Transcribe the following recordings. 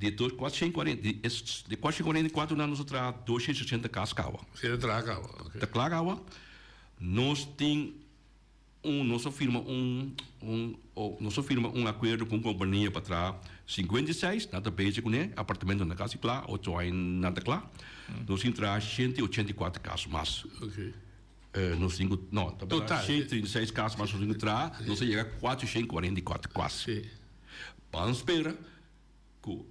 Di dos 440 di es di 444 nan nos a traha 260 kas kawa. Si ta traha kawa, ok. Ta kla kawa. Nos tin un nos a firma un un nos a firma un akuerdo ku un kompania pa traha 56, nan ta bezig kuné, apartamentonan ta kasi kla, otro aña nan ta kla. Nos tin traha 184 kas mas. Ok. Nos tin ku, no, ta Total. 136 kas mas nos tin ku traha, nos a yega 444 kas. Si. Ban spera ku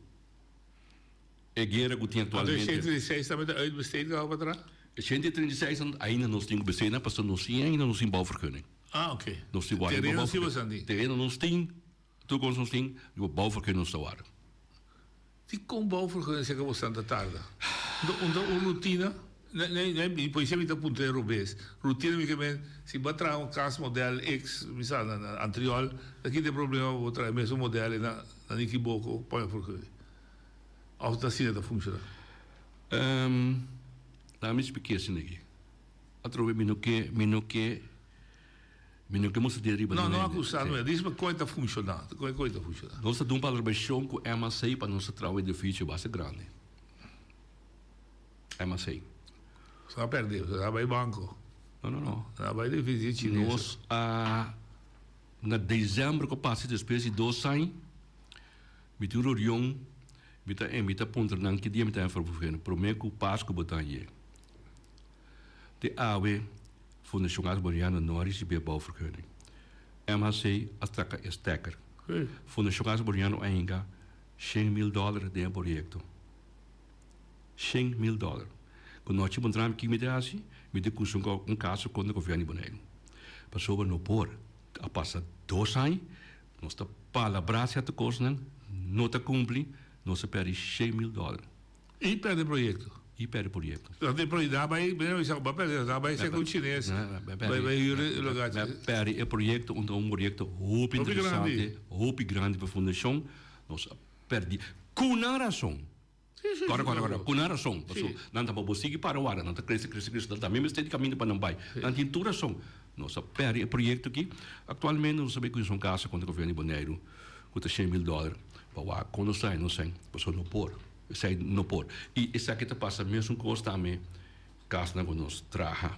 e guera ku tin Anto e aktualmente. 136 tambe ta uitbesteed kaba pa traha? E 136 nan ainda nos tin ku bestee nan pasobra nos tin ainda nos tin bouwvergunning. Ah, ok. Nos tin wak Tereno si boso tin? Tereno nos tin, tur kos nos tin, riba bouwvergunning nos ta wak. Dikon bouwvergunning seka boso ta tarda? Un ta un rutina? Nee, nee, mi poesia mi ta puntra e robes. Rutina mi ke men, si bo a traha un kas model X, mi sa, na na Antriol, ta kita e problema pa bo traha e mesun model ei na na Nikiboko pa e vergunning? Of ta asina ta funciona? Laat mi splike esei aki. Atrobe mi no ke, mi no ke, mi no ke mustra di ariba No, no acusa no, dici pa kon e ta funciona, kon e ta funciona. Nos ta dun palabrashon ku MAC pa nos ta traha un edificio basta grandi. MAC. Bo a perde, bo a bai banco. No, no, no. Bo a bai edificio chines. Nos a, na december cu pasa despues di dos aña, mi tin un reunion, mi ta mi ta puntra nan ki dia mi ta haña vergunning, prome cu Pascu bo ta hañ'e. Te awe Fundacion Arte Boliviano no a ricibi e bouwvergunning. MHC a saca e stekker. Fundacion Arte Boliviano a hinca 100 mil dollar den e proyecto. 100 mil dòler. Ku nochi bo ntra mi ki mi ta hasi? Mi ta kusa un kaso kontra gobièrnu di Boneiru. Pasobra no por. A pasa dos aña, nos ta palabrá sierto kosnan, no ta kumpli, nos a pèrdè 100 mil dòler. I pèrdè proyekto. I pèrdè proyekto. Nan proyekto a bai, mi a bisa ku bo a pèrdè, nan a bai serka un chines, bai bai hür e lugá. Mi a pèrdè e proyekto, un ta un proyekto hopi interesante, hopi grandi pa fundashon. Nos a pèrdè ku nan rason. Kòrda, kòrda, kòrda. Ku nan rason. Paso, nan ta bo sigui para wara, nan ta krese, krese, krese. Nan tambe mester di kaminda pa nan bai. Nan tin tur rason. Nos a pèrdè e proyekto aki. Aktualmente nos ta bai kuminsá un kasa kontra gobièrnu di Boneiru ku ta 100 mil dòler pa wak kon nos ta haña nos sèn. Pasobra no por. Esei no por. I esaki ta pasa mesun kos tambe kasnan ku nos traha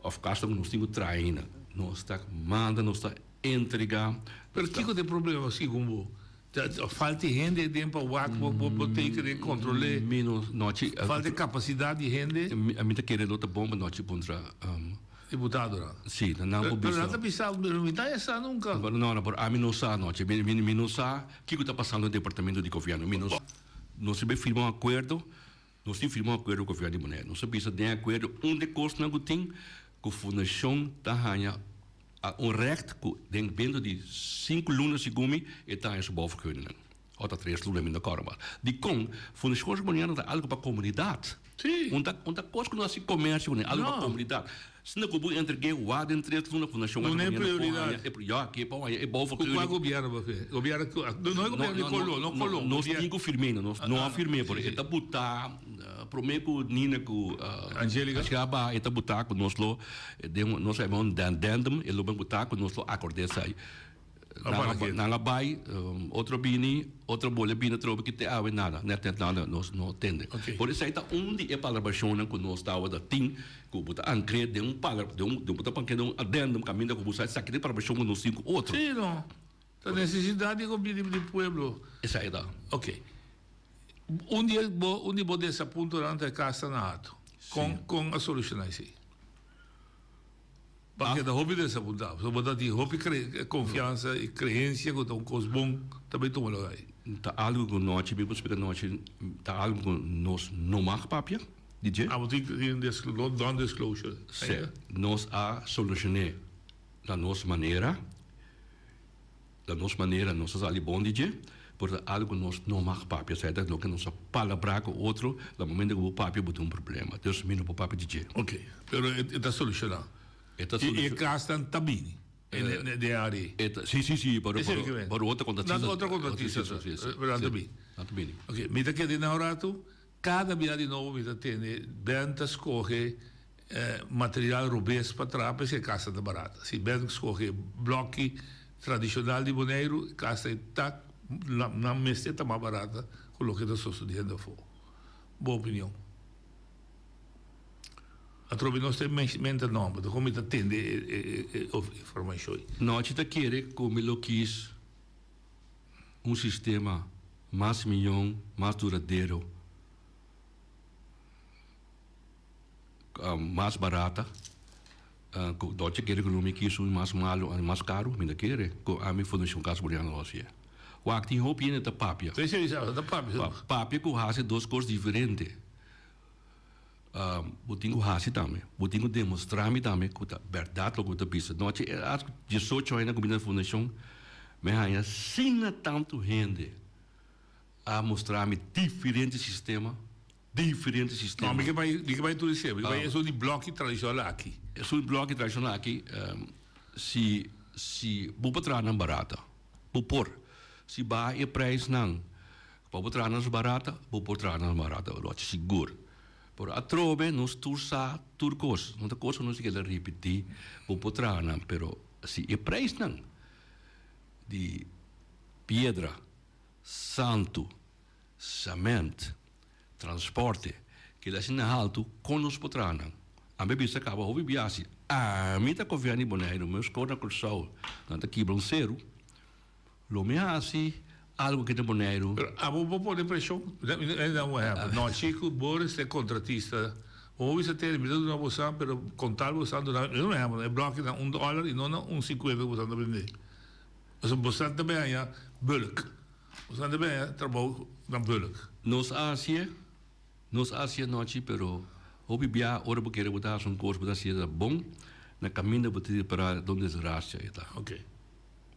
òf kasnan ku nos tin ku traha ainda. Nos ta manda, nos ta entregá. Pero kiko ta e problema segun bo? Falta di hende den pa wak bo bo teken e kontrol'é. Mi no nochi. Falta di kapasidat di hende. Mi ta kere lo ta bon pa nochi puntra. Diputadonan. Si, nan nan por bisa. Pero nan ta bisa, pero mi ta sa nunka. No, no, pero ami no sa nochi. Mi mi mi no sa kiko ta pasando den departamento di gobièrnu. Mi no sa. Nos a bai firma un akuerdo, nos tin firma un akuerdo ku gobièrnu di Bonaire. Nos a bisa den e akuerdo un di e kosnan ku tin ku fundashon ta haña. A un recht ku den bento di sinku luna segun mi e ta haña su bouwvergunning. Òf ta tres luna mi no kòrda mas. Dikon? Fundashon Jorge Boniano ta algu pa komunidat. Un ta un ta kos ku no hasi komersio kuné, algu pa komunidat. Asina ku bo entreg'é wak den tres luna Fundashon Jorge Boniano por haña e ya ke por haña e bouwvergunning. Ku kua gobièrnu bo ke? Gobièrnu ku no e gobièrnu di Colón, no Colón. Nos tin ku firm'é, nos no a firm'é pero e ta buta promé ku Nina ku Angelica a baha e ta buta ku nos lo Den nos a yama un addendum, e lo ben ku ta ku nos lo akord'é esei. Nan a bai, otro bini, otro bole bini atrobe ki te awe nada, nèt nèt nada nos no tende. Por esei ta un di e palabrashonnan ku nos tabata tin, ku bo ta ankr'é den un palabra, den un, bo ta ankr'é den un addendum kaminda ku bo sa esaki ta e palabrashon ku nos tin ku otro. Sí, no. Ta nesesidat di di pueblo. Esei ta. Oké. Un di e bo, un di bo desapuntonan ta e kas ta na Hato. Kon, kon a solushoná esei? Bo a keda hopi desapuntá, pasobra bo ta tin hopi konfiansa i kreensia ku ta un kos bon ta bai tuma lugá ei. Ta algu ku nochi, mi por splika nochi, ta algu ku nos no mag papia di dje. Ah, bo tin non-disclosure. Sí, nos a solushoné na nos manera. Na nos manera nos a sali bon di dje, pero ta algu nos no mag papia, esei ta loke nos a palabrá ku otro, na momento ku bo papia bo tin un problema, dus mi no por papia di dje. Ok, pero e ta solushoná. E ta I e kasnan ta bini den e área ei? E ta, si, si, si, pero pero otro kontratista. Nan otro kontratista ta, pero nan ta bini. Nan ta bini. Ok, mi ta kere na un ratu, kada bia di nobo mi ta tende Ben ta skohe Material robes pa traha p'esei e kasa ta barata. Si Ben skohe blòki tradishonal di Boneiru, e kasa ei ta nan mester ta mas barata. ku loke ta sosodiendo afó. Bo opinion? Atrobe nos ta menta nomber, ta kon mi ta tende e informashon ei. Nochi ta kere ku mi lo kis un sistema mas miyon, mas duradero, mas barata. Ku Nochi kere ku lo mi kis un mas malu, mas karu, mi ta kere ku ami Fundashon Cas Boliviano lo hasié. Wak tin hopi hende ta papia. Ta papia. Papia ku hasi dos kos diferente. Bo tin ku hasi tambe. Bo tin ku demostrá mi tambe ku ta bèrdat loke bo ta bisa. Nochi e as diesocho aña ku mi na fundashon, mi a haña asina tantu hende a mustra mi diferente sistema, diferente sistema. No, mi ke bai, mi ke bai tur esei. Mi ke bai esun di blòki tradishonal aki. Esun di blòki tradishonal aki, si, si bo por traha nan barata, bo por. Si baha e preisnan Pa bo traha nos barata, bo por traha nos barata, lo haci sigur. Pero atrobe nos tur sa tur cos, no ta cos cu nos ta keda ripiti, bo por traha nan, pero si e prijsnan di piedra, santo, cement, transporte keda asina halto, con nos por traha nan? Ami a bisa caba hopi biasi, ami ta confia di Boneiru, mi scoor na Curaçao, nan ta kibra un ceru. Lo mi hasi algu aki na Boneiru. Pero abo bo pone preshon? Mi ta da un ehèmpel. Nochi ku Boris ta e kontratista, bo bisa tene, mi ta duna bo san, pero kontal bo san duna mi, un ehèmpel, e blòki na un dòler i no na un sinkuenta ku bo san ta bendé. Pasobra bo san ta bin haña bulk. Bo san ta bin haña trabou na bulk. Nos a hasié, nos a hasié nochi, pero hopi bia ora bo kere bo ta hasi un kos, bo ta hasié ta bon, na kaminda bo ta ripará don desgrasia e ta. Oké.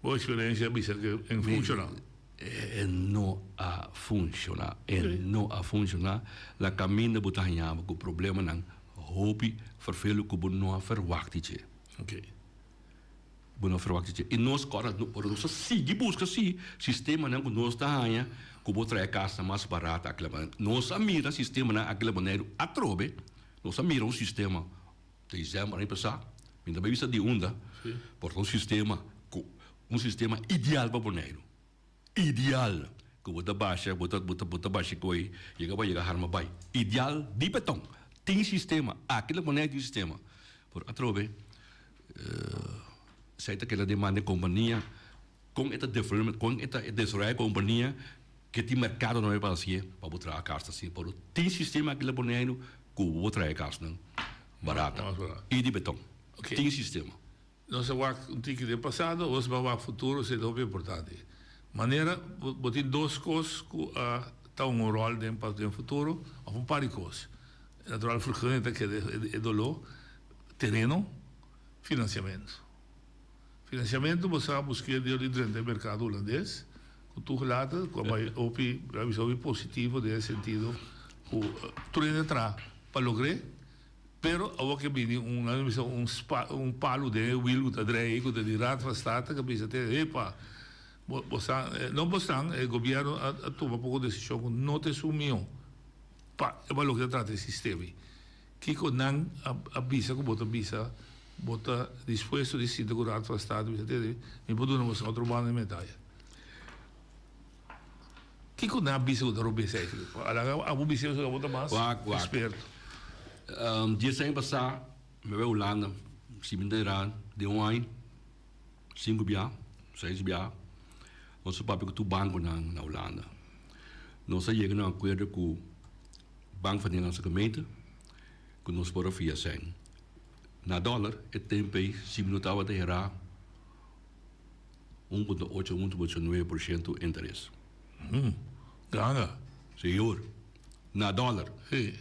Bo experiencia a bisa cu e funciona? E no a funciona. E no a funciona. La caminda bo ta haña bo cu problemanan hopi vervelu cu bo no a verwachti dje. Bo no a verwachti dje. Y nos ora nos a sigui busca si sistemanan cu nos ta haña cu bo trae casnan mas barata aki la manera. Nos a mira sistemanan aki la Boneiru atrobe. Nos a mira un sistema. December aña pasá, mi ta bai bisa di unda, por ta un sistema ku un sistema ideal pa Boneiru. Ideal! Ku bo ta basha, bo ta bo ta bo ta basha koe yega pa yega harma bai. Ideal di beton. Tin sistema, aki na Boneiru tin sistema. Por atrobe esei ta keda demanda e kompania kon e ta develop kon e ta desaroyá e kompania ke tin merkado nan pa hasié pa bo traha kas asina. Pero tin sistema aki na Boneiru ku bo traha e kasnan barata i di beton. Tin sistema. Nos a wak un tiki den pasado, nos a wak futuro, esei ta hopi importante. Manera bo tin dos kos ku a ta un ròl den den futuro òf un par di kos. Natural vergunning ta keda e doló, tereno, finansiamentu. Financiamento bo sa busk'é dor di drenta e mercado Hulandes cu toegelaten cu a bay hopi, mi a bisa hopi positivo den e sentido cu tur hende a traha pa logr'é, pero awor ke bini un, nan a bisa un spa, un palu den e wiel cu ta drei cu ta di Raad van State cu a bisa te epa bo bo sa no bo san e gobierno a a tuma poco decision cu no ta esun miho pa e loke ta trata e sistema. Kiko nan a bisa ku bo ta bisa bo ta dispuesto di sinta ku Raad van State bisa tende mi por duna boso otro banda di medaya. Kiko nan a bisa ku ta robes eigenlijk? Alaga abo bisa eso abo ta mas experto. Dies aña pasá mi bai Hulanda si mi ta era den un aña sinku bia seis bia nos a papia ku tur bankonan na Hulanda nos a yega na un akuerdo ku Bank van Nederlandse Gemeente ku nos por a fia sèn na dòler e tempu ei si mi no tabata herá un punto ocho un punto ocho nuebe por shento interes. Ganga. Señor, na dòler. Sí.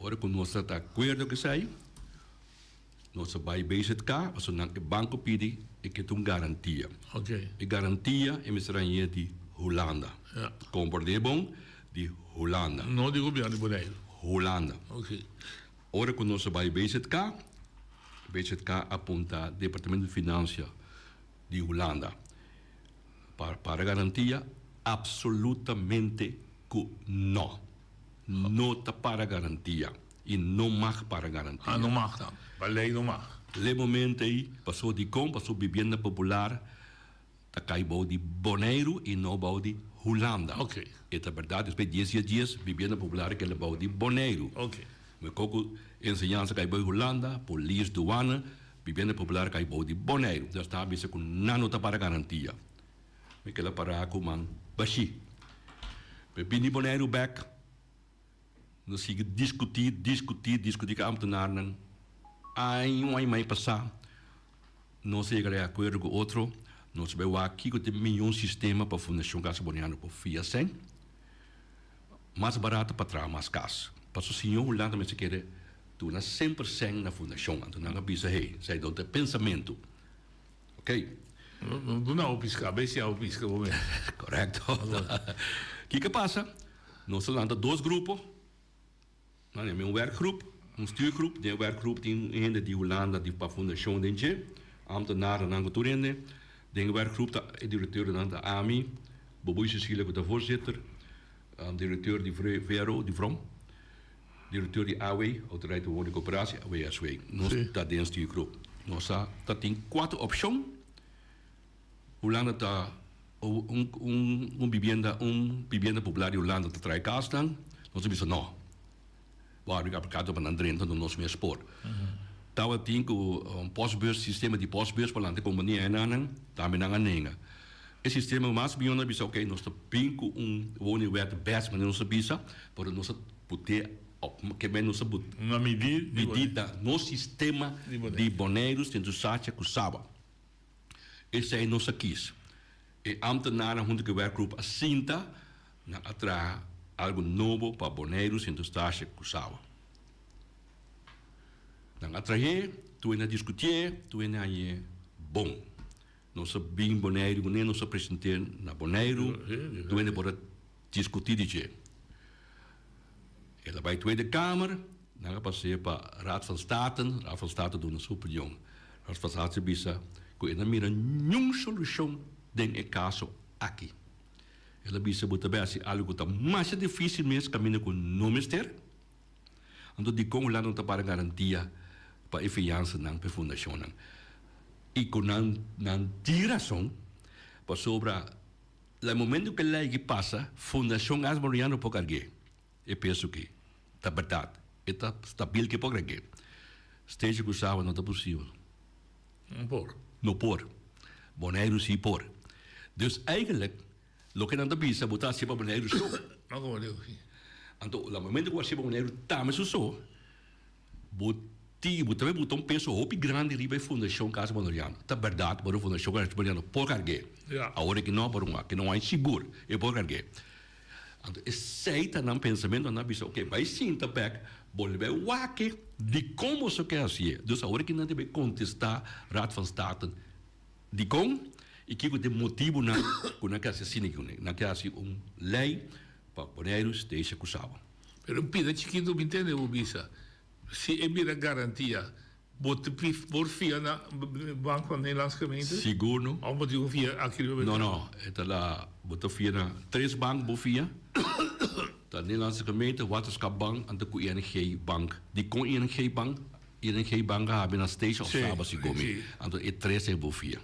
Ora ku nos ta ta akuerdo ku esei, nos a bai BZK pasobra nan e banko pidi e ke ta un garantia. Oké. E garantia e mester hañ'é di Hulanda. Ja. Komprendé bon? Di Hulanda. No di gobierno di Boneiru. Hulanda. Oké. Ora ku nos a bai BZK, BZK a punta Departamento di Financia di Hulanda pa para garantia, absolutamente ku no. No ta para garantia i no mag para garantia. Ah, no mag dan. Pa lei no mag. L'e momento ei, pasobra dikon? Pasobra bibienda popular ta kai bou di Boneiru i no bou di. Hulanda. Ok. E ta berdad, despues dies dia dies, Bibienda Popular a keda bou di Boneiru. Ok. Mi ko ku enseñansa kai bou Hulanda, polis, duana, Bibienda Popular kai bou di Boneiru. Dus nan a bisa ku nan no ta para garantia. Mi keda para ku man bashí. Mi bini Boneiru bek, nos sigui diskutí, diskutí, diskutí ku e ambtenarnan. Aña un aña i mei pasá, nos a yega di akuerdo ku otro, nos bai wak kiko ta e mihó sistema pa Fundashon Casa Boneiano por fia sèn. Mas barato pa traha mas kas. Pasobra señor Hulanda mester kere duna semper sèn na fundashon. Anto nan a bisa, hey, esei no ta e pensamentu. Ok. No duna bo piská, bai siña bo piska bo mes. Korekto. Kiko a pasa? Nos a lanta dos grupo. Nan yama un werkgroep, un stuurgroep. Den e werkgroep tin hende di Hulanda di pa fundashon den dje, ambtenarnan ku tur hende. Den e werkgroep ta e direkteurnan ta ami, Boboy Cecilia ku ta voorzitter, direkteur di VRO, di Vrom, direkteur di AW, Autoriteit Woningcorporatie, WSW. Nos ta den stuurgroep. Nos a ta tin kuater opshon. Hulanda ta un un bibienda un bibienda popular di Hulanda ta trae kasnan, nos a bisa no. Bo habri aplikado pa nan drenta no nos mes por. Tabatin ku un postbus sistema di postbus pa lanta e kompania enanan tambe nan a nenga. E sistema mas mihó nan a bisa oke nos ta bin ku un woningwet bes manera nos a bisa pero nos a put'é op ke men nos a put Una midi di medida nos sistema di Boneiru, Sint Eustatius ku Saba. Esei nos a kis. E ambtenarnan huntu ku e werkgroep a sinta, nan a traha algu nobo pa Boneiru, Sint Eustatius ku Saba. Nan a trah'é, tur hende a diskutié, tur hende a hañ'é bon. Nos a bin Boneiru kuné, nos a present'é na Boneiru, tur hende por a diskutí di dje. El a bai Tweede Kamer, nan a pas'é pa Raad van State, Raad van State a duna su opinion. Raad van State a bisa ku e no mira niun solushon den e kaso aki. El a bisa bo ta bai hasi algu ku ta masha difísil mes kaminda ku no mester. Anto dikon Hulanda no ta para garantia pa e fiansanan pa e fundashonnan? I ku nan nan tin rason pasobra. Na e momento ku e lei aki pasa, Fundashon Gas Boneriano por karg'é e peso aki. Ta bèrdat, e ta stabil ku e por karg'é. Stechi ku Saba no ta posibel. No por. No por. Boneiru sí por. Dus eigenlijk, loke nan ta bisa, bo ta hasié pa Boneiru so. No komo digo, sí. Anto, na momento ku bo hasié pa Boneiru tambe su so, Bo tin, bo ta bay buta un peso hopi grandi riba e Fundacion Casa Boneriano. Ta berdad, pero Fundacion Casa Boneriano por cargu'é. Ja. Awor aki no, pero aki no hay sigur, e por cargu'é. Anto esey ta nan pensamento, nan a bisa, ok, bay sinta bek, bolbe wak dicon boso ke hacié. Dus awor aki nan ta bay contesta Raad van State dicon y kico ta e motibonan cu nan ke haci asina aki. Nan ke haci un ley pa Boneiru, Statia cu Saba. Pero un pida chikitu mi tende bo bisa, si e bira garantia, bo ta por fia na Bank van Nederlandse Gemeente? Sigur no. Of bo tin ku fia aki riba No, no, e ta la, bo ta fia na tres bank bo fia, ta Nederlandse Gemeente, Waterschapbank anto ku ING Bank. Dikon ING Bank? ING Bank a habi na Statia of Saba sigur mi. Anto e tres ei bo fia.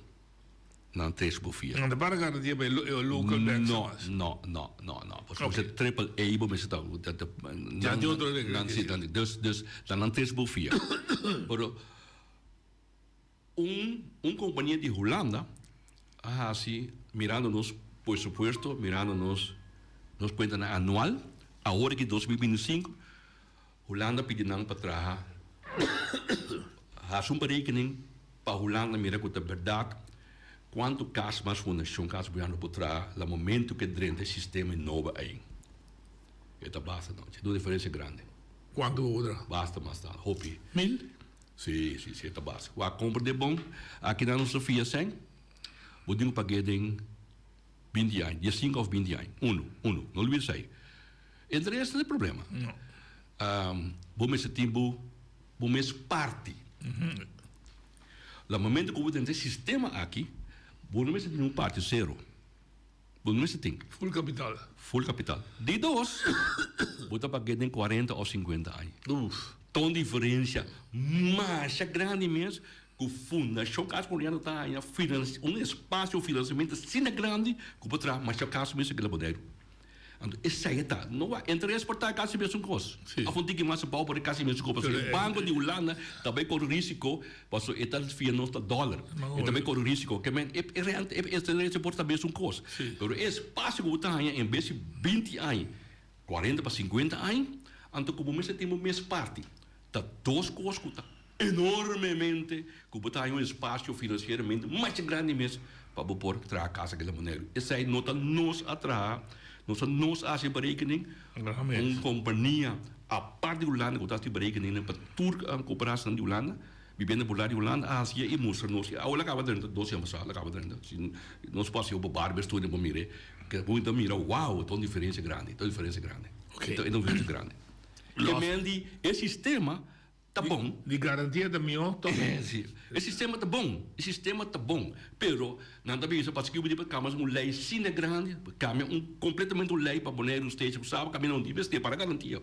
Nan tres bo fia. Nan ta para garantia pa e local banks No, no, no, no, no. Pasobra bo ta triple A bo mester ta, ta, Ya di otro regla. Nan si, nan, dus, dus, ta nan tres bo fia. Pero un, un kompania di Hulanda a hasi mirando nos presupuesto, mirando nos, nos kuentanan anual, awor aki 2025, Hulanda pidi nan pa traha hasi un berekening pa Hulanda mira ku ta bèrdat kuantu kas mas Fundashon Kas Gobierno por traha la momento ke drenta e sistema e nobo ei. E ta basta no. Dje un diferensia grandi. Kuantu bo por traha? Basta mas tantu. Hopi. Mil? Si, si, si e ta basta. Wak kompra de bon aki nan nos ta fia sèn bo tin ku pag'é den binti aña, diesinku òf binti aña. Unu, unu. No lubida esei. Entre esta e problema. Bo mester tin bo bo mes parti. Na momento ku bo drenta e sistema aki, bo no mester tin un parti sero. Bo no mester tin. Full capital. Full capital. Di dos, bo ta pag'é den kuarenta òf sinkuenta aña. Uf. Ta un diferensia masha grandi mes. Ku Fundashon Cas Boneriano ta haña un espasio finansiamentu asina grandi ku por traha masha kas mes aki na Boneiru. Anto esei e ta. No wak interes por ta kasi mesun kos. Of un tiki mas abou por e kasi mesun kos. Pasobra e banko di Hulanda ta bai kore risiko pasobra e ta fia nos ta dòler. E ta bai kore risiko. Ke men e rente e interes por ta mesun kos. Pero e espasio ku bo ta haña en bes di binti aña, kuarenta pa sinkuenta aña, anto ku bo mester tin bo mes parti. Ta dos kos ku ta enormemente ku bo ta haña un espasio finansieramente masha grandi mes pa bo por traha kas aki na Boneiru. Esei no ta nos a traha, no ta nos a hasi e berekening, un kompania apart di Hulanda ku ta hasi berekeningnan pa tur koperasnan di Hulanda, bibienda popular di Hulanda a hasié i mustra nos. I awe lo kaba drenta, dos siman pasá lo kaba drenta. Si nos por hasi opa barber studio pa mir'é, ke bo ta mira, wow, ta un diferensia grandi, ta un diferensia grandi, ta un diferensia grandi. Ke men di e sistema ta bon. Di garantia ta mihó tòg. Si, e sistema ta bon, e sistema ta bon, pero nan ta bisa paske bo di kambia un lei asina grandi, kambia un kompletamente un lei pa Boneiru steeds ku saba kaminda un di mester para garantia.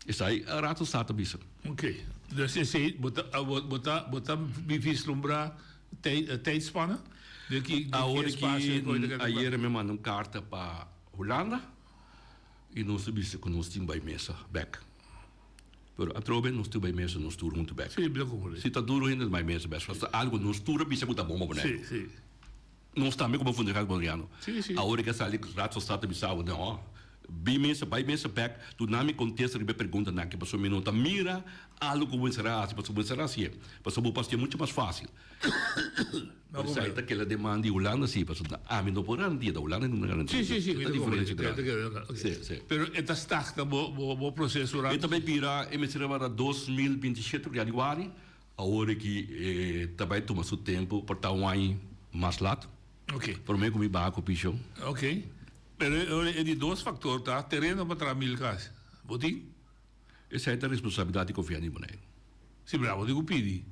Esei a Raad van State ta bisa. Ok, dus esei bo ta bo ta bo ta vislumbra tijdspanne? Den ki Awor ki ayera mi a manda un karta pa Hulanda. I nos a bisa ku nos tin bai mesa bek. Pero atrobe nos tin bai mesa nos tur huntu bek. Sí, bia como Si ta duro hende bai mesa bek. Pasobra ta algo nos tur a bisa ku ta bon pa Boneiru. Sí, sí. Nos tambe komo Fundashon Boneriano. Sí, sí. Awor ke a sali Raad van State a bisa bo, no, bi mesa, bai mesa bek, duna mi kontesta riba e preguntanan aki pasobra mi no ta mira algo ku bo mester a hasi pasobra bo mester a hasié. Pasobra bo por hasié mucho mas fásil. No Por esei ta keda demanda di Hulanda si, pasobra ami no por garantia, ta Hulanda duna garantia. Si, si, si, E ta diferencia grandi. Si, si. Pero e ta stagna bo, bo, bo proceso E ta bai bira, e mester a bira 2027 januari, awor aki e ta bai tuma su tempo, por ta un aña mas lat. Ok. Prome ku mi baha ku pishon. Ok. Pero e di dos factor ta tereno pa traha mil cas. Bo tin? Esei ta responsabilidat di governo di Boneiru. Si, pero abo tin ku pidi.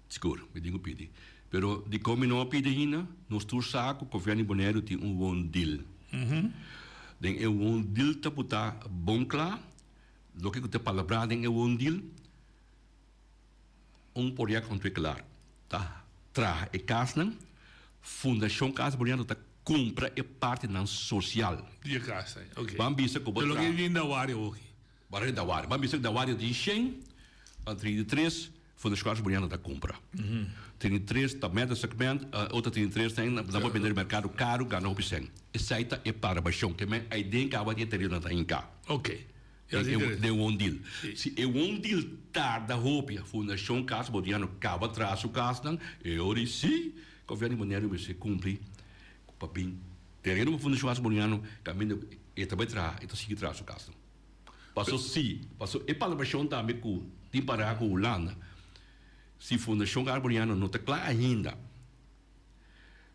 Sigur, mi tin ku pidi. Pero dikon mi no a pidi ainda? Nos tur sa ku Gobièrnu di Boneiru tin un woondeal. Den e woondeal ta buta bon kla loke ku ta palabrá den e woondeal. Un projectontwikkelaar ta traha e kasnan, Fundashon Kas Boneiru ta kumpra e partinan sosial. Di e kasnan, oke. Ban bisa ku bo traha. Loke tin Dawari awoki. Ban Dawari. Ban bisa ku Dawari tin shen, 33. Fundashon Cas Boniano ta kumpra. 33 ta meta segment, otro 33 ta nan por bende den merkado karu gana hopi sèn. Esei ta e parabashon ke men ei den kaba di e tereno ta hinká. Ok. Den won deal. Si e won deal tarda hopi, Fundashon Cas Boniano kaba traha su kasnan, e ora ei si Gobièrnu di Boneiru mester kumpli ku pa bin tereno pa Fundashon Cas Boniano kaminda e ta bai traha, e ta sigui traha su kasnan. Paso si, paso e palabrashon tambe ku tin pará ku Hulanda, si Fundashon Arboriano no ta kla ainda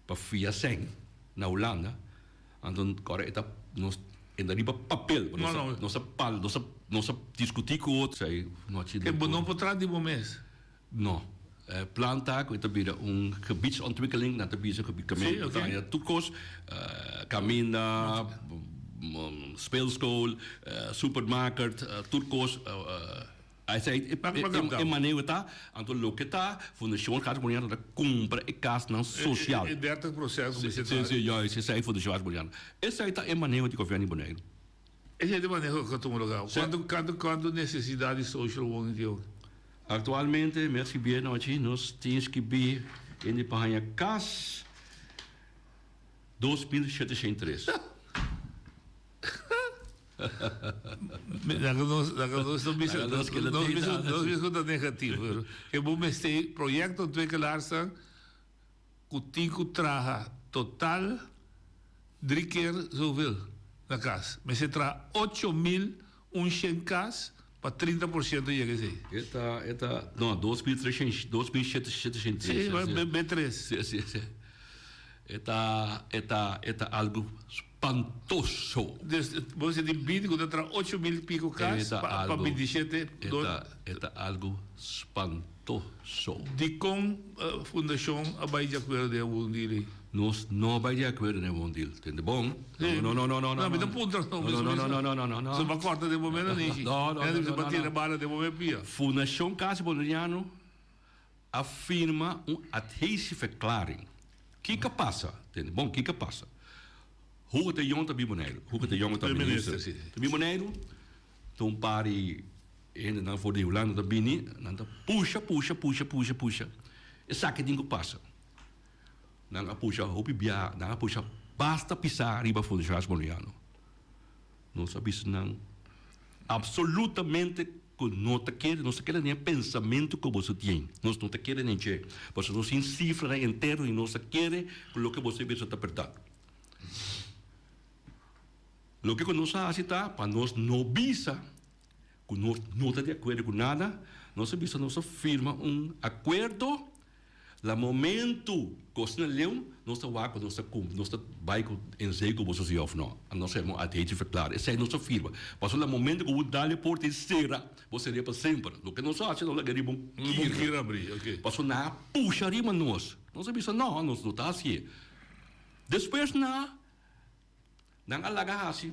pa fia sèn na Hulanda, anto kòrda e ta nos e ta riba papel, nos a nos a pal nos a nos a diskutí ku otro. Esei no a chida. Bo no por traha di bo mes? No. E plan ta ku e ta bira un gebiedsontwikkeling, nan ta bisa ku kaminda ta haña tur kos, kaminda, speelschool, supermarket, tur kos. Esei e maneho ta. Anto loke ta Fundashon Cas Boniano ta kumpra e kasnan sosial. E dertig prosènt ku mester ta. Si, si, esei Fundashon Cas Boniano. Esei ta e maneho di gobièrnu di Boneiru. Esei ta e maneho ku a tuma lugá. Kuantu, kuantu, kuantu nesesidat di social woning tin oki? Aktualmente mi a skibí anochi nos tin skibí hende pa haña kas 2703. Laga nos laga nos no bisa nos bisa nos bisa ku ta negativo pero ke bo mester proyekto ontwikkelaars ku tin ku traha total drie keer zoveel na kas. Mester traha 8100 kas pa 30 por ciento yega esei. E ta, e ta, no, 2300, 2703. Sí, be tres. Sí, sí, sí. E ta, e ta, e ta algo spantoso. Dus, bo bisa di binti ku ta traha 8000 pico kas pa, pa 27. E ta, e ta algo spantoso. Dikon Fundashon a bai di akuerdo den e wondil ei? Nos no a bai di akuerdo den e wondil. Tende bon? No, no, no, no, no. No, mi ta puntra no. No, no, no, no, no, no, no, no. So bo a kòrta den momento, Nishi? No, no, no, no, no. Bo a tira bala den momento pia. Fundashon Casa Boneriano. A firma un adhesieverklaring. Kiko a pasa? Tende bon, kiko a pasa? Hugo de Jonge ta bin Boneiru. Hugo de Jonge ta minister. Ta bin Boneiru, ta un par di hendenan for di Hulanda ta bini, nan ta pusha, pusha, pusha, pusha, pusha. Esaki tin ku pasa. Nan a pusha hopi biaha, nan a pusha basta pisa riba Fundashon Boneiano. Nos a bisa nan absolutamente cu no ta kere, nos ta kere den e pensamento cu boso tin. Nos no ta kere den dje, pasobra nos tin cifranan entero y nos ta kere cu loke boso a bisa ta berdad. Loke cu nos a haci ta pa nos no bisa cu nos no ta di acuerdo cu nada, nos a bisa nos a firma un acuerdo. La momento ku asina leu, nos ta wak ku nos ta kumpli, nos ta bai ku en zee ku boso si òf no. Nos a adhesie verklaring. Esei nos ta firma. Pasobra la momento ku bo dal e porta i sera, bo ser'é pa semper. Loke nos a hasi, nos laga riba un kir. Pasobra nan a pusha riba nos. Nos a bisa, no, nos no ta hasié. Despues nan a. Nan a laga hasi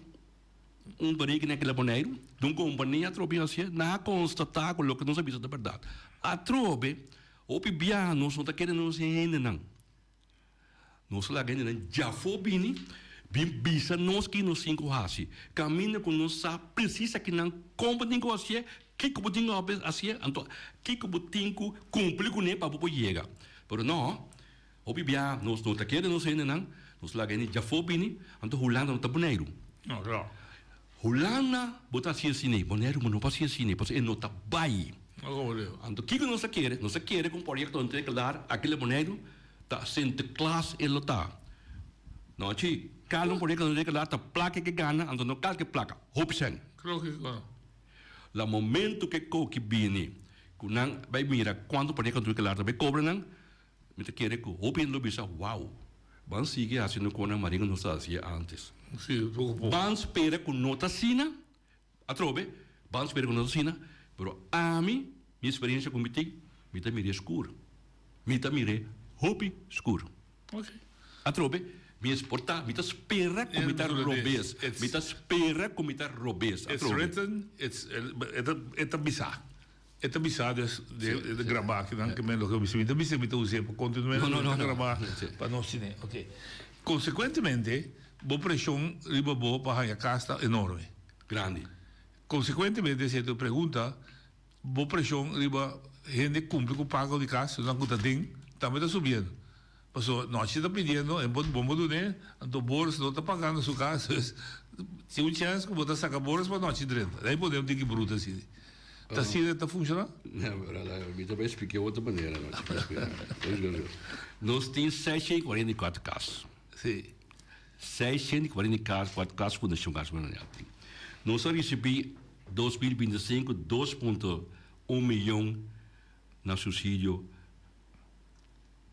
un berekening aki na Boneiru di un kompania atrobe bin hasié. Nan a konstatá ku loke nos a bisa ta bèrdat. Atrobe, hopi biaha nos no ta kere nos hendenan. Nos a laga hendenan djafó bini, bin bisa nos ki nos tin ku hasi. Kaminda ku nos sa presis akinan kon bo tin ku hasié, kiko bo tin ku hasié, anto kiko bo tin ku kumpli kuné pa bo por yega. Pero no, Hopi bia nos no ta kere nos hendenan, nos laga hende djafó bini, anto Hulanda no ta Boneiru. No, claro. Hulanda bo ta hasi asina ei, Boneiru bo no por hasi asina ei, pasobra e no ta bai. No como leu. Anto kiko nos ta kere? Nos ta kere ku un proyekto no ta klar aki na Boneiru, ta Sinterklaas e lo ta. No chi, kada un proyekto no ta klar ta plaka ke gana, anto no kalke plaka, hopi sèn. Creo ke no. La momento ke koki bini ku nan bai mira kuantu proyekto no ta klar ta bai kobra nan, Mi ta kere ku hopi hende lo bisa, Wow! Ban sigui hasi no konan maringa nos ta hasié ántes. Sí, poko poko. Ban spera ku no ta asina, atrobe, ban spera ku no ta asina, pero ami, mi eksperensia ku mi tin, mi ta mir'é skur. Mi ta mir'é hopi skur. Ok. Atrobe, mi es por ta, mi ta spera ku mi ta robes. Mi ta spera ku mi ta robes, It's atrobe. written, it's, e ta, e ta bisá. E ta bisa des de e grabá akinan ke men loke a bisa. Mi ta bisa mi ta us'é pa kontinué No, no, no, ta no. grabá pa nos tene. Oke. Konsekuentemente bo preshon riba bo pa haña kas ta enorme. Grandi. Konsekuentemente esei ta pregunta, bo preshon riba hende kumpli ku pago di kas, esnan ku ta den, tambe ta subiendo. Pasobra nochi ta pidiendo en bo bo dun'é, anto Boris no ta pagando su cas, dus tin un chens cu bo ta saca Boris pa nochi drenta. Dai pone un tiki bruto asina. Ta asina ta funciona? Mi ta bay splica otro manera nochi. Nos tin 644 cas. Si. 644 cas Fundacion Cas Boneriano tin. Nos a ricibi 2025 2.1 miyon na subsidio.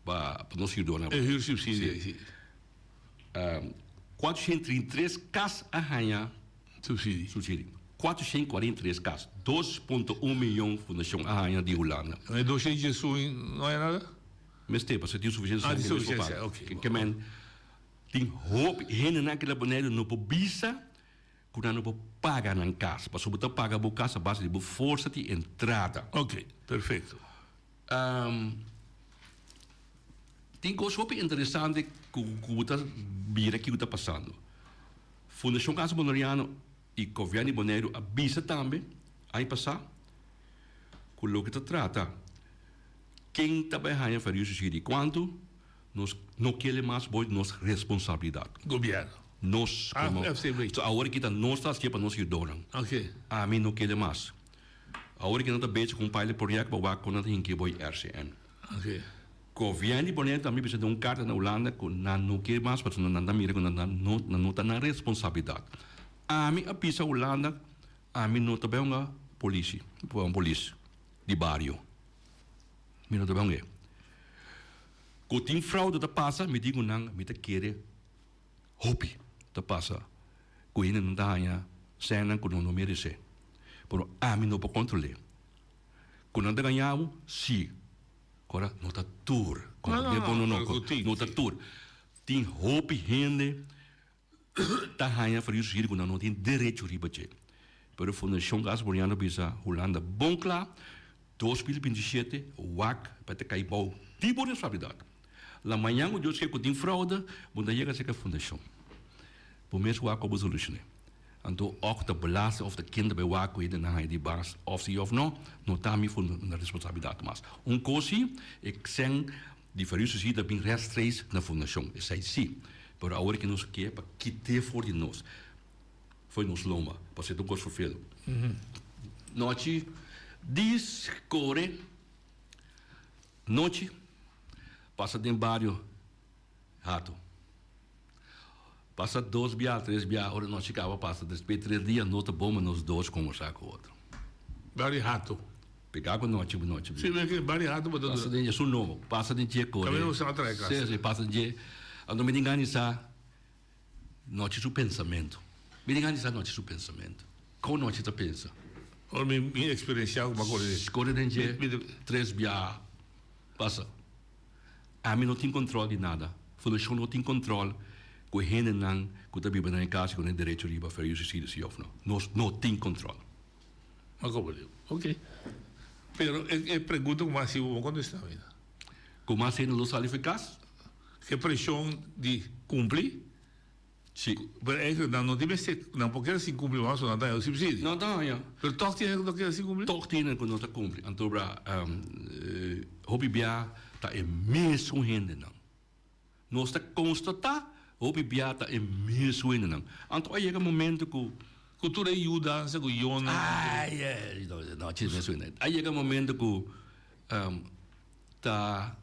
Pa pa nos hürdornan. E huursubsidie, si. Si. 433 kas a haña Subsidie. subsidie. 443 kas. 2.1 miyon fundashon a haña di Hulanda. E 201 no haña nada? Mester, pasobra tin sufisiente Ah, sèn tin ku mes por sufisiente, paga. oké. Ke men tin hopi hendenan ku na Boneiru no por bisa ku nan no por paga nan kas, pasobra bo ta paga bo kas a base di bo forsa di entrada. Oké, perfekto. Tin kos hopi interesante ku bo ta mira kiko ta pasando. Fundashon Casa Boneriano i Gobièrnu di Boneiru a bisa tambe aña pasá ku loke ta trata ken ta bai haña verhuur subsidie i kuantu, nos no kere mas bo nos responsabilidat. Gobièrnu. Nos komo. FCB. Awor aki ta nos ta hasié pa nos hürdónan. Ami no kere mas. Awor ki nan ta bezig ku un pilot project pa wak kon nan ta hinke bo e RCN. Gobièrnu di Bonaire tambe bisa den un karta na Hulanda ku nan no ke mas pasobra nan ta mira ku nan no nan no ta nan responsabilidat. Ami a bisa Hulanda ami no ta bai hunga polisi, un polis di bario. Mi no ta bai hung'e. Ku tin fraude ta pasa mi di ku nan mi ta kere Hopi ta pasa ku hendenan ta haña sènnan ku nan no meresé. Pero ami no por kontrol'é. Ku nan ta gaña bo? Sí. Kora no ta tur. Komprendé bo? No, no, no ta tur. Tin hopi hende ta haña verhuur subsidio ku nan no tin derecho riba dje. Pero Fundashon Gas Boliano bisa Hulanda bon kla. 2027 wak pa ta kai bou di bo responsabilidat. La mañan ku Dios ke ku tin fraude, bo no ta yega serka fundashon. Bo mes wak ku bo solushoné. Anto òf ta belasting òf ta ken ta bai wak ku hende nan haña di bas òf si òf no, no ta mi responsabilidat mas. Un kos si, e sèn di Verhuur si ta bin rèstreis na fundashon, esei si. Pero awor ke nos ke pa kit'é for di nos, for di nos lomba, pasobra e ta un kos ferfelu. Nochi dis kore nochi pasa den bario Hato. Pasa dos bia, tres bia, ora nochi kaba pasa despues tres dia no ta bon pa nos dos kombersá ku otro. Bario Hato. Pegá ku nochi bu nochi. Si, mi ke bario Hato bo ta dura. Pasa den dje su nobo, pasa den dje kore. Kaminda bo sa trae kas. Si, si, pasa den dje. Anto mi tin gana di sa nochi su pensamentu. Mi tin gana di sa nochi su pensamentu. Kon nochi ta pensa? Ora mi mi eksperensiá ku bo a kore den. Kore den dje tres bia pasa. Ami no tin control di nada. Fundacion no tin control cu e hendenan cu ta biba den e cas y cu nan e derecho riba fer yu suicidio si of no. Nos no tin control. Ma como digo? Ok. Pero e e pregunta cu mas bo contesta mi. Cu mas hende lo sali for e cas? Ke presion di cumpli? Si. Pero eigenlijk nan no tin mester, nan por keda sin cumpli mas, nan ta haña subsidio. Nan ta haña. Pero toch tin hende cu ta keda sin cumpli? Toch tin hende cu no ta cumpli. Anto bra, hopi bia ta e mesun hendenan. Nos ta constata hopi bia ta e mesun hendenan. Anto a yega momento cu. Cu tur e yudansa cu yonan. Ay, ay, no, no, chisme mesun hende. A yega momento cu ta.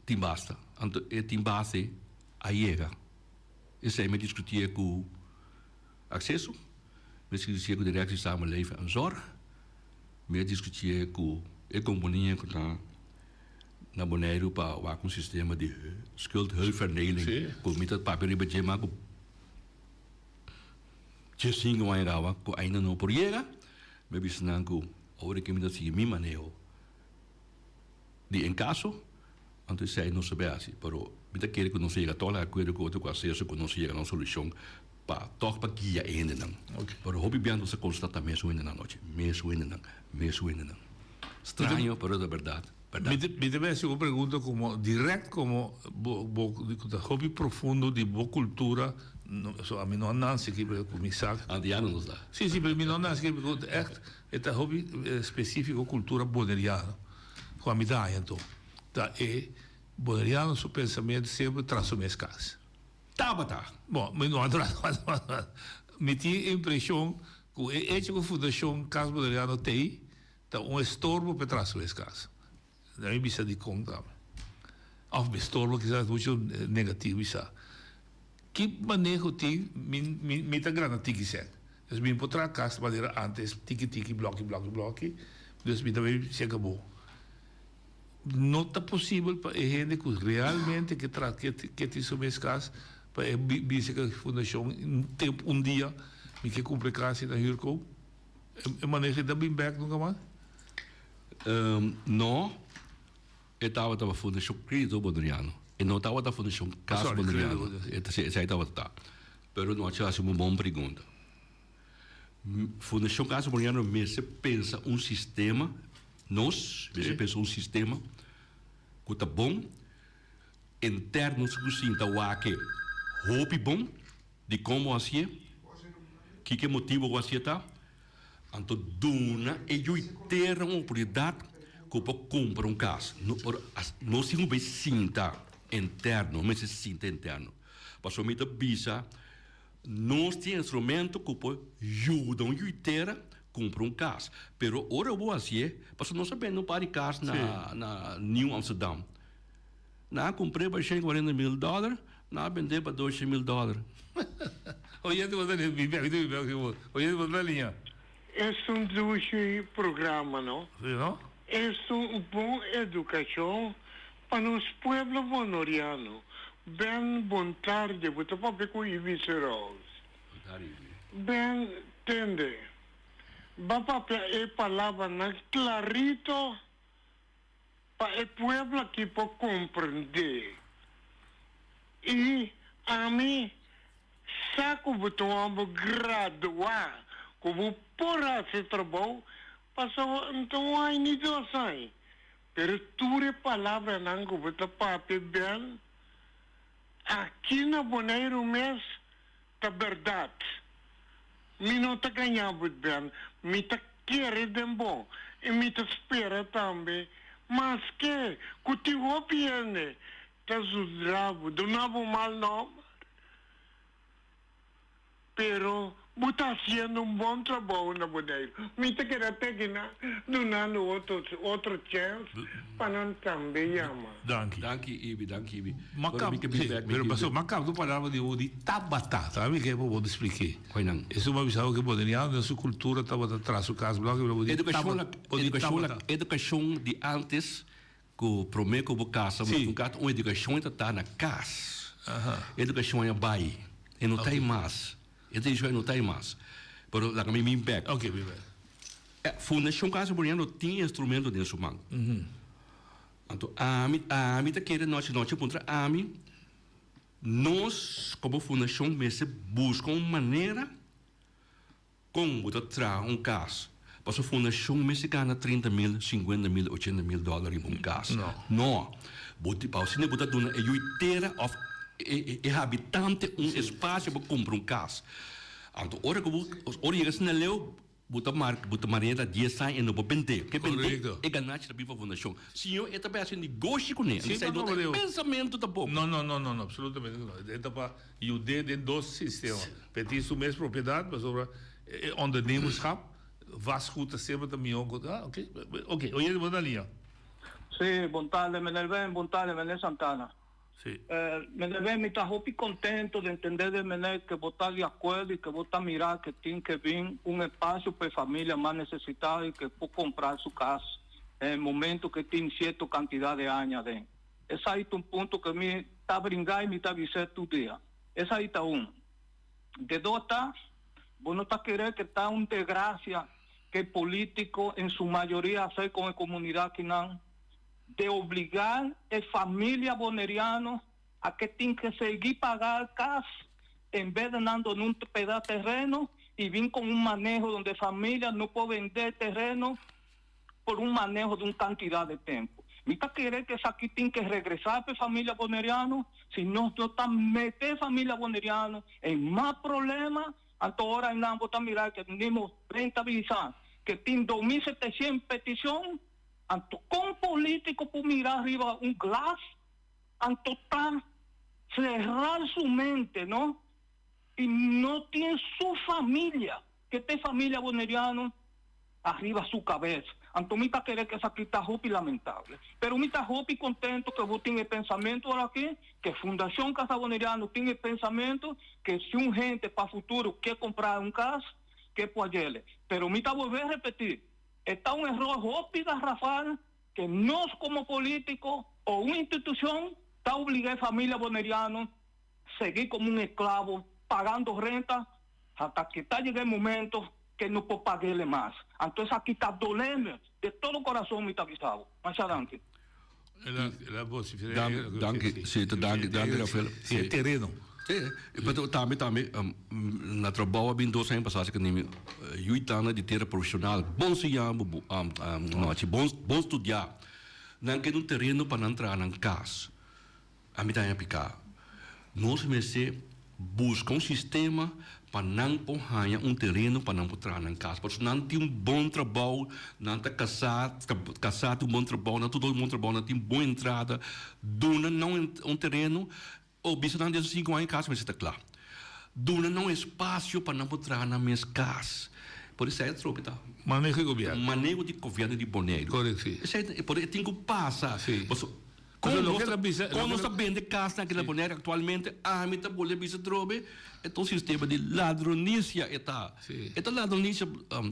Tin basta. Anto e tin base a yega. Esei mi a diskutié ku Akseso, mi a diskutié ku Directie Samenleving en Zorg, mi a diskutié ku e kompania ku ta na Boneiru pa wak un sistema di schuldhulpverlening ku mi ta papia riba dje mas ku diesinku aña kaba ku ainda no por yega. Mi a bisa nan ku ora ke mi ta sigui mi maneho. Di en caso, anto esei no sa bay haci, pero mi ta kere cu nos a yega toch na acuerdo cu otro cu haci cu nos a yega na un solucion pa toch pa guia e hendenan. Pero hopi biaha nos a constata mesun hendenan anochi, mesun hendenan, mesun hendenan. Straño, pero ta berdad, berdad. Mi ta bay haci un pregunta como direct como bo bo cu ta hopi profundo di bo cultura, so ami no a nace aki pero cu mi sa. Antiano nos ta. Si, si, pero mi no a nace aki pero echt E ta hopi specifico cultura boneriano cu a mi ta haña anto. Ta e boneriano su pensamiento semper tras su mes cas. Tabata! Bon, mi no a Mi tin e impresion cu e hecho cu Fundacion Cas Boneriano t'ey ta un estorbo p'e tras su mes cas. Na mi bisa dikon tambe. Of mi storbo kisas mucho negativo bisa. Ki maneho tin mi mi mi ta granda tiki sèt. Dus mi por traha kas manera antes tiki tiki bloki bloki bloki. Dus mi ta bay seka bo. No ta posibel pa e hende ku realmente ke traha ke ke tin su mes kas pa e bisa ku fundashon un tempo un dia mi ke kumpra e kas i na hürkoop. E maneho ei ta bin bek nunka mas? No, e tabata pa Fundashon Credito Boneriano. E no tabata Fundashon Cas Boneriano. Esei tabata ta. Pero no a hasi un bon pregunta. Fundashon Cas Boneriano mester pensa un sistema, nos mester pensa un sistema ku ta bon, interno su ku sinta wak hopi bon. Dikon bo hasié? Kiko e motibu ku bo hasié ta? Anto duna e yuitera un oportunidat ku por kumpra un kas. No por nos tin ku bay sinta interno, nos mester sinta interno. Pasobra mi ta bisa nos tin instrumento ku por yuda un yuitera kumpra un kas. Pero ora bo hasié, pasobra nos a bende un par di kas na na Nieuw Amsterdam. Nan a kumpr'é pa 140 mil dòler, nan a bend'é pa 200 mil dòler. Oyente bo ta lin, mi bek, mi bek, oyente bo ta liña. Es un dushi programa no. Si no? Es un bon educacion pa nos pueblo bonoriano. Ben bon tarde bo ta papia cu Ibis Rose. Bon tarde Ibis. Ben tende. Ba papia e palabranan clarito. Pa e pueblo aki por comprende. Y ami sa cu bo ta un homber gradua, cu bo por haci trabou. Pasobra N ta un aña ni dos aña. Pero tur e palabranan ku bo ta papia Ben, aki na Boneiru mes ta bèrdat. Mi no ta gaña bo, Ben. Mi ta kere den bo i mi ta spera tambe maske ku tin hopi hende ta zudra bo, duna bo mal nòmber. Pero bo ta haciendo un bon trabou na Boneiru. Mi ta keda te akinan dunando otro otro chens pa nan tambe yama. Danki. Danki Ibi, danki Ibi. Ma Pero kap, mi ke bin sí, bek, mi pero ke paso, bin ma kap tu palabra di bo di tabata, ta mi ke pa bo splike. Koi nan? Esun a bisa bo ke boneriano den su kultura tabata tras su kas blòki, pero bo di Edukashon taba, la, bo di edukashon la, tabata. edukashon di antes Ku promé ku bo kasa bo Sí. tin un edukashon e ta ta na kas. Aha. Edukashon a bai, e no ta ei mas. E edukashon no ta ei mas. Pero laga mi bin bèk. Oké, bin bèk. Fundashon Casa Boneiru tin instrumento den su man. Anto ami, ami ta kere nochi nochi puntra ami, nos komo fundashon mester buska un manera Kon bo ta traha un kas? Pasobra fundashon mester gana 30 mil, 50 mil, 80 mil dòler riba un kas. No. Bo tin, pa asina bo ta duna e yu tera òf e habitante un espasio pa kumpra un kas. Anto ora ku bo, ora yega asina leu, bo ta marka, bo ta mar'é ta dies aña e no por bendé. Ke bendé, e ganashi ta bin pa fundashon. Siñor, e ta bai hasi negoshi kuné. Esei no ta e pensamentu tampoko. No, no, no, no, absolutamente no. E ta pa Yud'é den dos sistema. P'e tin su mes propiedat, pasobra e ondernemerschap, vastgoed ta semper ta mihó ku, ah, oké, oké, oye bo ta liña. Sí, bon tarde meneer Ben, bon tarde meneer Santana. Sí. Meneer Ben, mi ta hopi contento di entende di meneer ke bo ta di acuerdo y ke bo ta mira ke tin ke bin un espacio pa e familia mas necesitado y ke por compra su cas en momento ke tin cierto cantidad de aña aden. Esai ta un punto ku mi ta bringa i mi ta bis'é tur dia. Esai ta un. De dos ta, bo no ta kere ku ta un desgrasia ku e polítiko en su mayoria hasi kon e komunidat kinan, de obligá e familia boneriano a ke tin ke sigui paga kas en bes de nan duna un peda tereno i bin kon un maneho donde e familia no por bende e tereno por un maneho di un cantidad de tempo. Mi ta kere cu esaki tin ke regresa p'e familia Boneriano, si nos no ta mete familia Boneriano en mas problema, anto ora einan bo ta mira ke nimo 30 bisa ke tin 2700 peticion, anto con politico por mira riba un glas, anto ta cerrar su mente, no, y no tin su familia, ke t'e familia Boneriano. Ariba su cabes. Anto mi ta kere cu esaki ta hopi lamentable. Pero mi ta hopi contento cu bo tin e pensamento ora aki, cu Fundacion Casa Boneriano tin e pensamento cu si un hende pa futuro ke compra un cas, ke por hacele. Pero mi ta bolbe repeti, e ta un error hopi garrafal cu nos como politico o un institucion ta obliga e familia Boneriano sigui como un esclavo pagando renta hasta cu ta yega e momento ke no por pag'ele mas. Anto esaki ta doleme de todo corazon mi ta bisa bo. Masha danki. Danki, si, ta danki, danki Rafael. Si, e tereno. Si, pero tambe, tambe, na trabou a bin dos aña pasá esaki nimi yuitana di tera profesional, bon siña bo, no, bon, bon studiá. Nan keda un tereno pa nan traha nan kas. Ami ta haña piká. Nos mester buska un sistema pa nan por haña un tereno pa nan por traha nan kas. Pasobra nan tin un bon trabou, nan ta kasá, kasá tin un bon trabou, nan tur dos bon trabou, nan tin bon entrada. Duna nan un tereno o bisa nan den sinku aña e kas mester ta kla. Duna nan un espasio pa nan por traha nan mes kas. Por esei atrobe ta. Maneho di gobièrnu. Maneho di gobièrnu di Boneiru. Korekto, si. Esei, por e tin ku pasa. Si. Pasobra Kon Kon loke nos ta bisa, kon loke nos ta ta bende kasnan aki na Bonaire aktualmente? Ami ta bolbe bisa atrobe, e ta un sistema di ladronisia e ta. Sí. E ta ladronisia,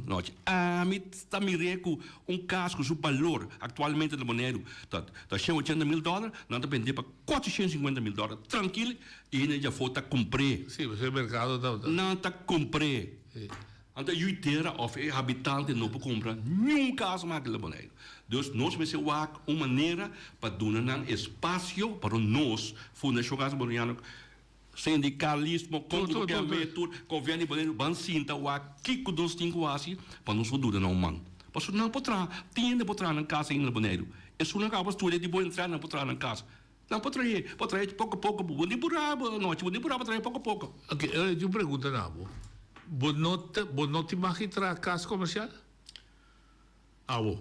nochi. Ami ta mir'é ku un kas ku su balor aktualmente na Boneiru ta ta 180 mil dòler, nan ta bend'é pa 450 mil dòler trankil i hende di afó ta kumpr'é. Sí, pasobra e merkado ta ta. Nan ta kumpr'é. Sí. Anto e yu tera of e habitante no por kumpra niun kas mas aki na Boneiru. Dus nos mester wak un manera pa duna nan espasio pa nos Fundashon Casa Boneriano, sindikalismo, kon ku bo ke am'é tur, Gobièrnu di Boneiru ban sinta wak kiko nos tin ku hasi pa nos por duna nan un man. Pasobra nan por traha, tin hende por traha nan kas ainda na Boneiru. Esun nan kaba studia di bo entrada nan por traha nan kas. Nan por trahe, por trahe poko poko, bo ni purá anochi, bo ni purá pa trahe poko poko. Ok, ora tin un pregunta na bo. Bo no ta, bo no tin mag di traha kas komersial? Abo.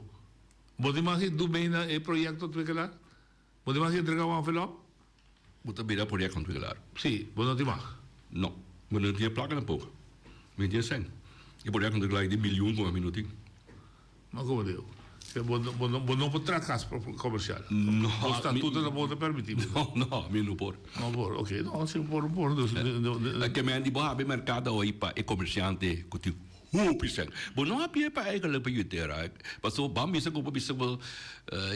Bo tin mag di dumei na e proyekto Twikelaar? Bo tin mag di entrega un envelop? Bo ta bira proyekto Twikelaar? Si, bo no tin mag? No, bo no tin e plaka tampoco. Mi tin e sèn. E proyekto Twikelaar di milyon ku mi no tin. Ma como digo? Bo bo bo no por traha cas comercial. No. Bo statuto tampoco ta permiti bo. No, no, mi no por. No por, ok. No, si por, por. Dus, Ke men di bo habi mercado awor pa e comerciante cu tin hopi cen. Bo no habi pa eigenlijk pa Jutera. Pasobra ban bisa cu bo bisa cu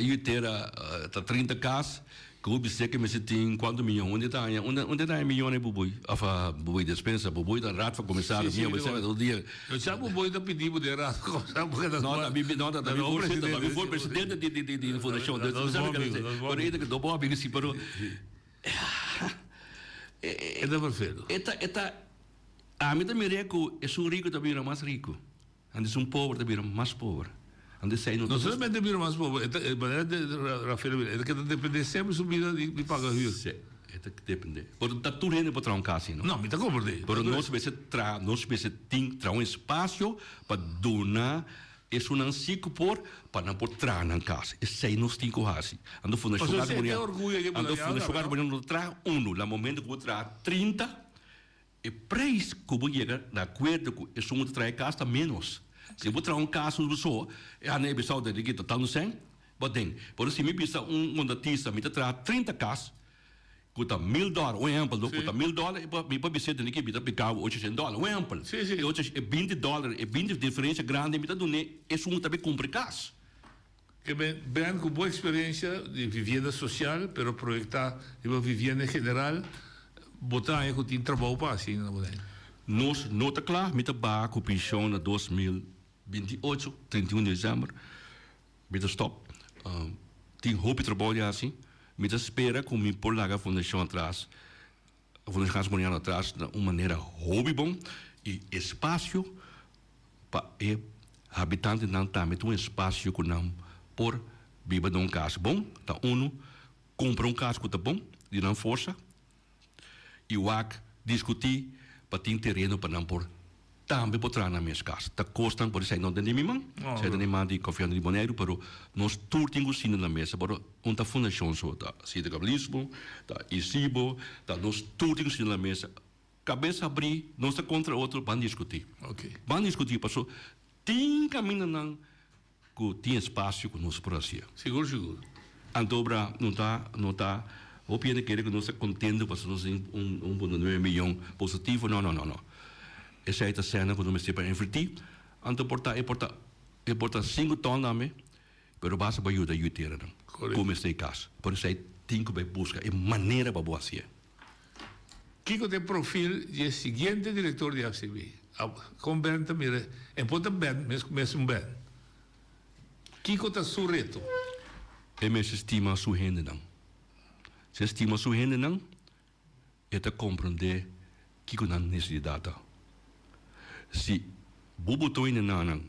Jutera ta 30 cas. Ku bis'é ke mester tin kuantu miyon? Unda e ta haña? Unda unda e ta haña miyones bubui? Òf bubui despensa? Bubui ta Raad van Commissaris Sí, sí, mia bo sèn otro dia. Yo sa bubui ta pidi bo den Raad van Commissaris porque ta No, ta mi no ta mi voorzitter, ta mi voor presidente di di di di fundashon. Dus bo sa ke pero e ta no bo amigo si pero E ta perfecto. E ta e ta ami ta mir'é ku esun riku ta bira mas riku. Antes un pober ta bira mas pober. Antes esei no ta. No solamente bira mas pober, e ta, e manera di Rafael a bira, e ta keda depende semper su bida di paga huur. Si, e ta depende. Pero ta tur hende por traha un kas asina, no? No, mi ta komprende. Pero nos mester traha, nos mester tin traha un espasio pa duna esunnan si ku por, pa nan por traha nan kas. Esei nos tin ku hasi. Anto Fundashon Pasobra esei ta e orguyo di Anto Fundashon Armoniano no ta traha unu. Na momento ku bo traha 30. E prijs ku bo yega na akuerdo ku esun ku ta traha e kas ta ménos. Si bo traha un kas un so, e handa e bisao den ki ta tantu sèn, bo den. Pero si mi bisa un kontratista mi ta traha 30 kas ku ta mil dòler, un ehèmpel no, ku ta mil dòler, mi por bis'é den ki mi ta pika bo ochocientos dòler, un ehèmpel. E ocho, e 20 dòler, e 20 diferensia grandi mi ta dun'é esun ku ta bin kumpra e kas. Ke ben ben ku bo eksperensia di vivienda sosial pero proyektá riba vivienda en general, bo ta haña ku tin trabou pa hasi na Boneiru? Nos no ta kla, mi ta baha ku penshon na 2028, 31 desèmber, mi ta stòp. Tin hopi trabou di hasi, mi ta spera ku mi por laga fundashon atras, Fundashon Cas Boneiru atras na un manera hopi bon i espasio pa e habitantenan tambe tin un espasio ku nan por biba den un kas bon, ta unu, kumpra un kas ku ta bon di nan forsa i wak diskutí pa tin tereno pa nan por tambe por traha nan mes kas. Ta kosnan por esei no ta den mi man, esei ta den man di Konfiansa di Boneiru, pero nos tur tin ku sinta na mesa, pero un ta fundashon so, ta sindikalismo, ta ISIBO, ta nos tur tin ku sinta na mesa. Kabes habrí, nos ta kontra otro, ban diskutí. Ban diskutí paso tin kamindanan ku tin espasio ku nos por hasié. Sigur, sigur. Anto obra no ta, no ta, hopi hende kere ku nos ta kontento paso nos tin un, un punto nuebe miyon positivo. No, no, no, no. Esei ta sèna ku nos mester pa invertí. Anto por ta, e por ta, e por ta sinku tòn tambe, pero basta pa yuda yu teranan ku mester e kas. Por esei tin ku bai buska e manera pa bo hasié. Kiko ta e profil di e siguiente direktor di FCB? Kon Ben ta mira? E por ta Ben, mesun Ben. Kiko ta su reto? E mester stima su hendenan. Si e stima su hendenan, e ta komprendé kiko nan nesesidat ta. Si bo botó hendenan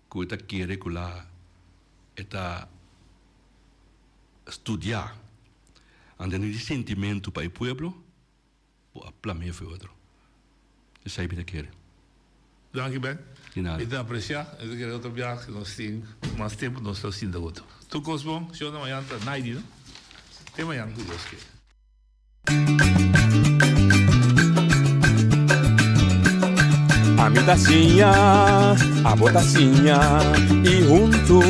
ku e ta kere ku la e ta studiá Ante no di sentimentu pa e pueblo, bo a plam'é for e otro. Esei mi ta kere. Danki Ben. Di nada. Mi ta aprecia. Mi ta kere otro biaha si nos tin mas tempo nos ta sinta otro. Tur cos bon. Shona mañan ta Naidi no? Te mañan cu Dios kier. Ami ta siña, abo ta siña y huntu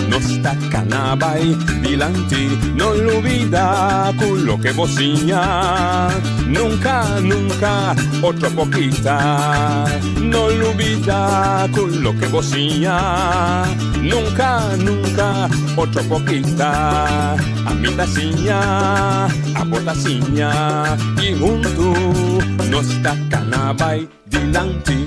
nos ta cana bay dilanti. No lubida cu loke bo siña nunca, nunca otro por kita. No lubida cu loke bo siña nunca, nunca otro por kita. Ami ta siña, abo ta siña y huntu nos ta cana bay dilanti.